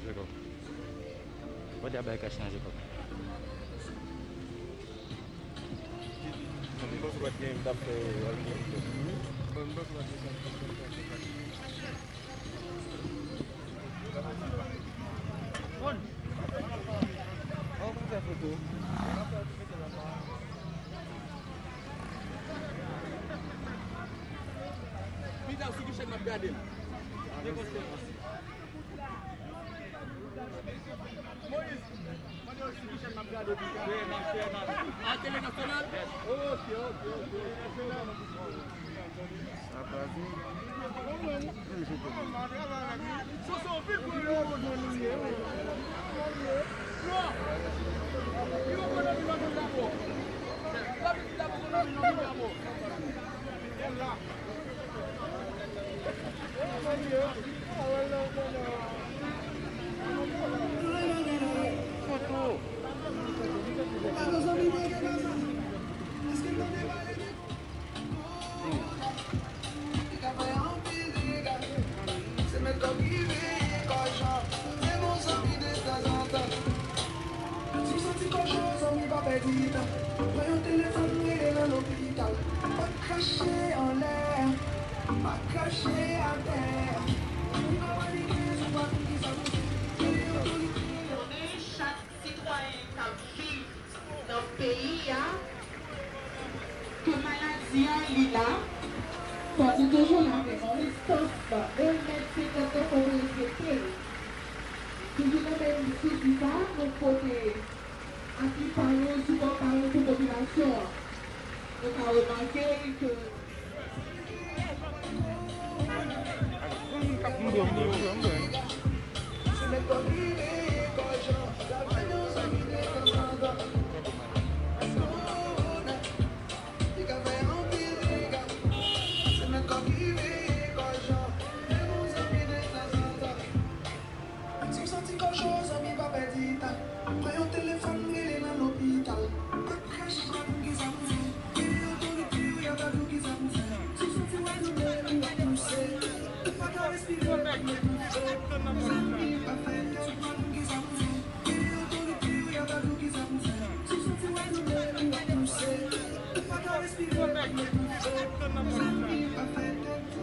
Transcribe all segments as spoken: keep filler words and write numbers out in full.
Jekòb. Pote a bay kach nan Jekòb. Pita sou kichèn m ap gade l. Moyiz, mande yo si kichèn m ap gade pita. A, Tele Nasyonal? Ok, ok, ok. Sa pa vin. Soso, anpil pou yo. Non. Yo konnen li pa konn dabò. Sa vle di dabò konnen li pa konn dabò. Konnen chak sitwayen k ap viv nan peyi a, ke maladi a li la, fòk nou toujou lave men nou, distans un mèt senkant nan fò nou respekte l. Toujou nan menm sousi sa, nou pote api pa nou sou bò pa nou pou popilasyon an. Nou ka remake ke Si w santi kòchon, zanmi, pa pèdi tan. Pran yon telefòn, rele nan lopital. Pa krache, pa pou kisa pou fè. Rele otorite yo, y ap ba nou kisa pou fè. Si w santi w ap donnen, ou ap touse. Ou pa ka respire, w ap mete w fè. Zanmi, pa fè tèt mal, kisa pou fè. Rele otorite yo, y ap ba nou kisa pou fè. Si w santi w ap donnen, ou ap touse. Ou pa ka respire, w ap mete w fè. Zanmi, pa fè tèt mal.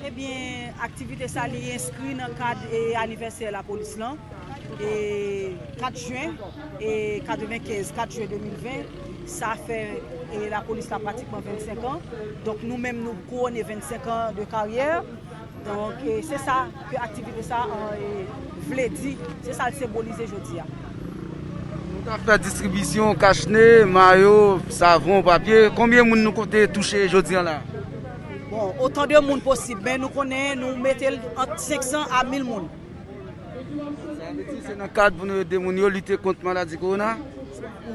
Ebyen, aktivite sa li enskri nan kad, e, anivèsè lapolis lan. E, kat jen, e, katrevenkenz, kat jen de mil ven, sa fè, e, lapolis la pratikman vennsenk an. Donk, nou menm, nou kouwone vennsenk an de karyè. Donk, e, se sa ke aktivite sa, e, vle di, se sa l senbolize jodi a. Nou t ap fè distribisyon kachne, mayo, savon, papye. Konbyen moun nou konte touche jodi a la? Bon, otan de moun posib, men nou konnen nou mete l ant senk san a mil moun. Sa vle di Se nan kad pou nou ede moun yo lite kont maladi kowona.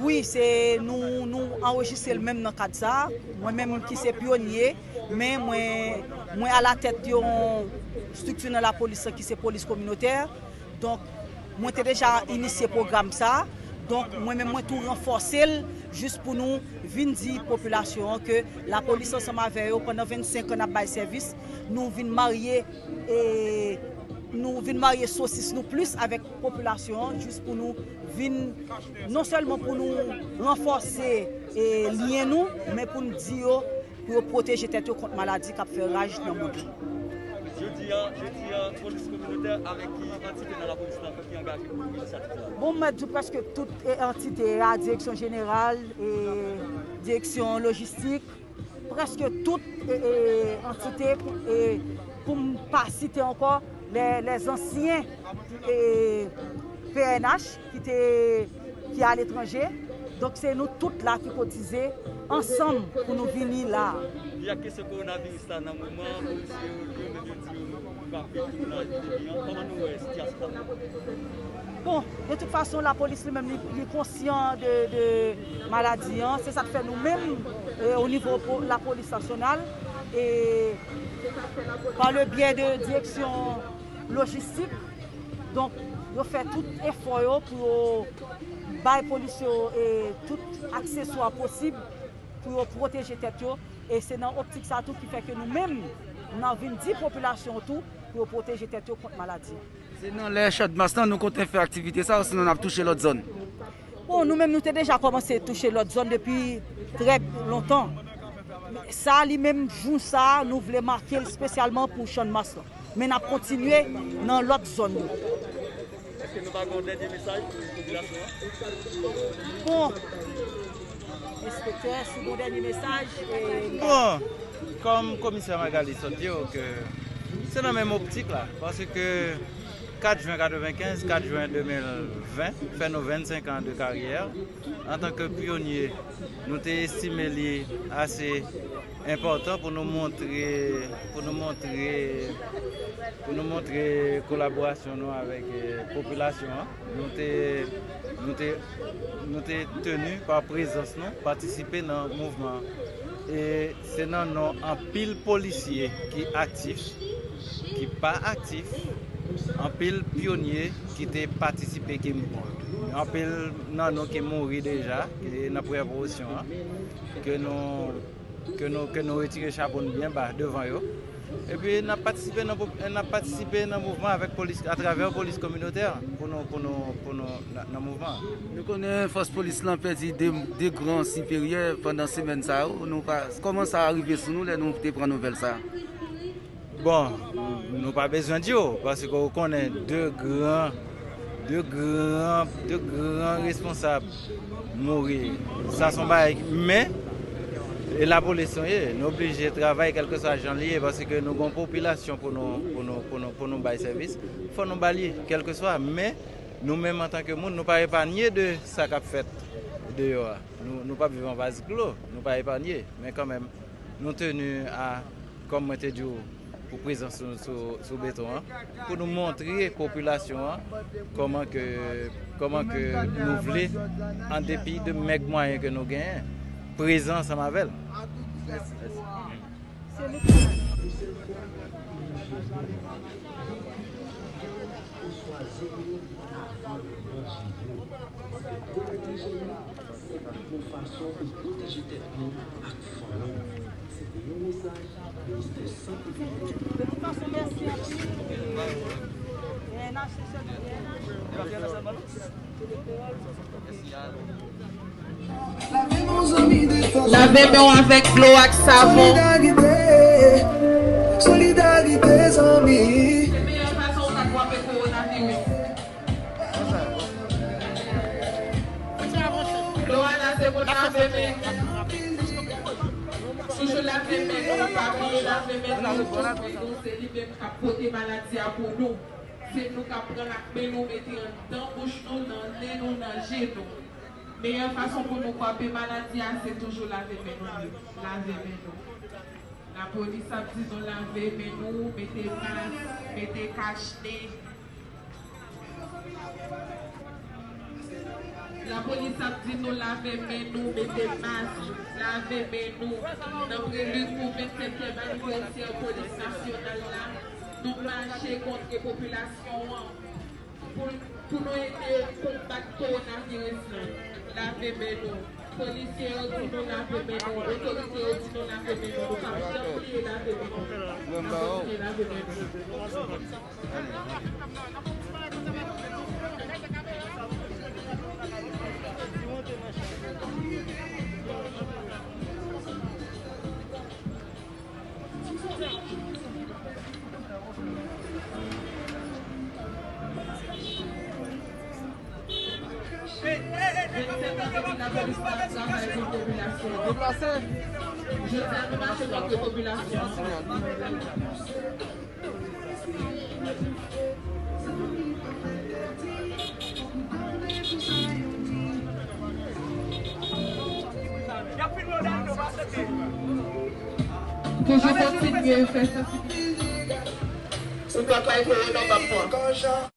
Wi, se nou, nou anrejistre l menm nan kad sa a. Mwen menm ki se pyonye, men mwen, mwen alatèt yon estrikti nan lapolis lan ki se polis kominotè. Donk, mwen te deja inisye pwogram sa a. Donk, mwen menm mwen tou ranfòse l jis pou nou vin di popilasyon an ke lapolis ansanm avè yo pandan vennsenk an n ap bay sèvis. Nou vin marye, e, nou vin marye sosis nou plis avèk popilasyon an jis pou nou vin, non sèlman pou nou ranfòse, e, lyen nou, men pou n di yo pou yo pwoteje tèt yo kont maladi k ap fè raj nan mond lan. Jodi a, jodi a, polis kominotè avèk ki antite nan lapolis lan ki angaje pou inisyativ sa a? Bon, m mèt di w prèske tout, e, antite a, direksyon jeneral, e, direksyon lojistik, prèske tout, e, e, antite, e, pou m pa site ankò, lè, lè zansyen, e, P N H ki te, ki aletranje. Donk, se nou tout la ki kotize ansanm pou nou vini la. Li ak kesyon kowonaviris la nan moman, polisye yo, yo menm yo di yo, nou pa pè tou nan epidemi an. Kòman nou wè sitiyasyon sa? Bon, de tout fason, lapolis li menm, li, li konsyan de, de maladi an. Se sa k fè nou menm, e, o nivo po-, lapolis nasyonal, e, pa le byè de direksyon lojistik, donk, yo fè tout efò yo pou yo bay polis yo, e, tout akseswa posib pou yo pwoteje tèt yo. E se nan optik sa tou ki fè ke nou menm, n a vin di popilasyon tou pou yo pwoteje tèt yo kont maladi an. Se nan lè Chadmas lan nou konte fè aktivite sa, osinon n ap touche lòt zòn? Bon, nou menm nou te deja kòmanse touche lòt zòn depi trè lontan. Sa li menm, jou sa, nou vle make l espesyalman pou Channmas lan. Men n ap kontinye nan lòt zòn yo. Èske nou pa gen yon dènye mesaj pou popilasyon an? Bon, enspektè, si w gen yon dènye mesaj, e, bon, kòm komisè Magalie sot di w, ke se nan menm optik la, paske kat jen katrevenkenz, kat jen de mil ven fè nou vennsenk an de karyè. Antanke pyonye, nou te estime li ase enpòtan pou nou montre, pou nou montre, pou nou montre kolaborasyon nou avèk, eh, popilasyon an. Nou te, nou te, nou te teni pa prezans nou patisipe nan mouvman an. E se nan non anpil polisye ki aktif, ki pa aktif, anpil pyonye ki te patisipe, ki, anpil nan nou ki mouri deja, ki nan premyè pwomosyon an, ke nou, ke nou, ke nou retire chapo n byen ba devan yo. Epi n ap patisipe nan pop-, n ap patisipe nan mouvman avèk polis, atravè polis kominotè pou nou, pou nou, pou nou nan, nan mouvman an. Nou konnen fòs polis lan pèdi de, de gran siperyè pandan semèn sa yo. Nou pa, kòman sa rive sou nou lè nou te pran nouvèl sa? Bon, nou pa bezwen di w, paske w konnen de gran, de gran, de gran responsab mouri. Sa se yon bagay, men, e lapolis nou ye, nou oblije travay kèlkeswa jan li ye, paske nou gen yon popilasyon pou nou, pou nou, pou nou, pou nou bay sèvis, fò nou ba li, kèlkeswa, men, nou menm antanke moun, nou pa epanye de sa k ap fèt deyò a. Nou, nou p ap viv an vaz klo, nou pa epanye, men kanmenm, nou teni a, kòm mwen te di w, pou prezans nou sou, sou beton an, pou nou montre popilasyon an kòman ke, kòman ke nou vle, an depi de mèg mwayen ke nou genyen, prezan ansanm avè l. Mèsi. Se pa yon fason pou pwoteje tèt nou ak fanmi nou. Se te yon mesaj Ministè Sante Piblik. De tout fason, mèsi anpil. E, N H C sèlman. Lave men w avèk dlo ak savon. Solidarite, solidarite, zanmi. Se meyè fason w ka kwape kowonaviris. Dlo a la se pou n lave men. Toujou lave men nou, pa bliye lave men nou, paske nou se li menm k ap pote maladi a pou nou. Se nou k ap pran l ak men nou, mete anndan bouch nou, nan nen nou, nan je nou. Meyè fason pou nou kwape maladi a, se toujou lave men nou, lave men nou. Lapolis ap di nou lave men nou, mete mas, mete kach nen. Lapolis ap di nou lave men nou, mete mask, lave men nou. Nan prelis pou vennsètyèm anivèsè polis nasyonal la, nou mache kontre popilasyon an pou, pou nou ede konbat kowonaviris lan. Lave men nou. Polisye yo di nou lave men nou. Otorite yo di nou lave men nou. Nou p ap janm bliye lave men nou. N ap kontinye lave men nou. Deplase. Jodi a nou mache kontre popilasyon an. Toujou kontinye fè sansibilite. Ou pa kay kowono, m ap pran.